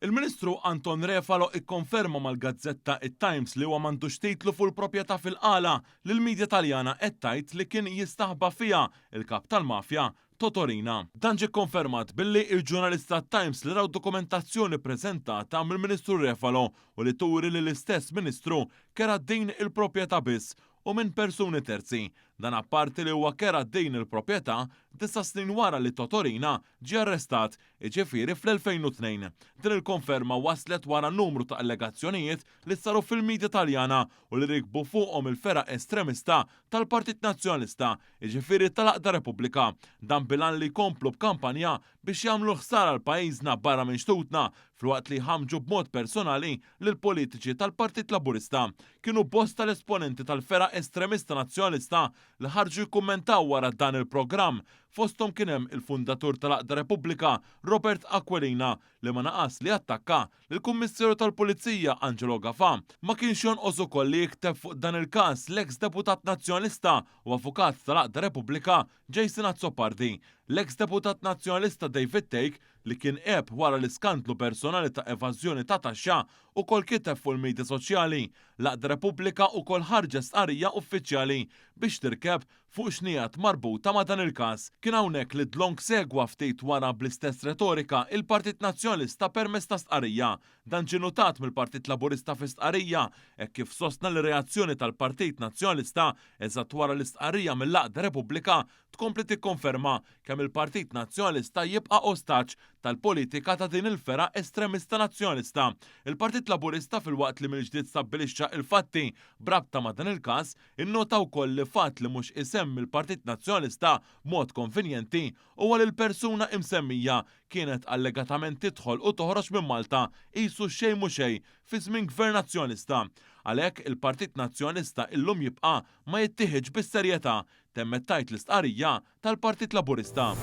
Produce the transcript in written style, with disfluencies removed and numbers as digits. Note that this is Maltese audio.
Il-Ministru Anton Refalo ikkonferma mal-gazzetta It-Times li huwa m'għandux titlu fuq il-proprjetà fil-Qala li l-midja Taljana qed tgħid li kien jistaħba fiha il-kap tal-mafja Toto Riina. Dan ġie kkonfermat billi il-ġurnalist tat-Times li raw dokumentazzjoni ppreżentata mill-Ministru Refalo u li turi li l-istess Ministru kera din il-proprjetà biss u minn persuni terzi. Dan apparti li huwa kera din il-proprjetà disa' snin wara li Toto Riina ġie arrestat, jiġifieri fl-2002. Din il-konferma waslet wara numru ta' allegazzjonijiet li saru fil-media Taljana u li rikbu fuqhom il-fergħa estremista tal-Partit Nazzjonalista, jiġifieri tal-Għaqda Repubblika. Dan bil-għan li jkomplu b'kampanja biex jagħmlu l-ħsara għal pajjiżna barra minn xtutna filwaqt li jħammġu b'mod personali lill-politiċi tal-Partit Laburista. Kienu bosta l-esponenti tal-fergħa estremista Nazzjonalista li ħarġu jikkummentaw wara dan il-programm. Fosthom kien hemm il-fundatur tal-Għaqda Repubblika, Robert Aquilina, li ma naqas li attakka lill-Kummissarju tal-Pulizija Angelo Gafà. Ma kienx jonqos ukoll li jikteb fuq dan il-każ l-eks deputat Nazzjonalista u avukat tal-Għaqda Repubblika, Jason Azzopardi. L-eks deputat Nazzjonalista David Thake, li kien għeb wara l-iskandlu personali ta' evażjoni ta' taxxa, ukoll kiteb fuq il-midja soċjali. L-Għaqda Repubblika ukoll ħarġet stqarrija uffiċjali biex tirkeb fuq xnigħat marbuta ma' dan il-każ. Kien hawnhekk li dlonk segwa ftit wara bl-istess retorika il-Partit Nazzjonalista permezz ta' stqarrija. Dan ġie notat mill-Partit Laburista fi stqarrija hekk kif sostna li r-reazzjoni tal-Partit Nazzjonalista eżatt wara l-istqarrija mill-Għaqda Repubblika tkompli tikkonferma kemm il-Partit Nazzjonalista jibqa' ostaġġ tal-politika ta' din il-fergħa estremista Nazzjonalista. Il-Partit Laburista filwaqt li mill-ġdid stabbilixxa il-fatti b'rabta ma' dan il-każ, innota wkoll li fatt li mhux isemmi l-Partit Nazzjonalista b'mod konvinjenti huwa li l-persuna imsemmija kienet allegatament tidħol u toħroġ minn Malta qisu xejn mhu xejn fi żmien Gvern Nazzjonalista. Għalhekk, il-Partit Nazzjonalista illum jibqa' ma jittieħidx bis-serjetà, temmet tgħid l-istqarrija tal-Partit Laburista.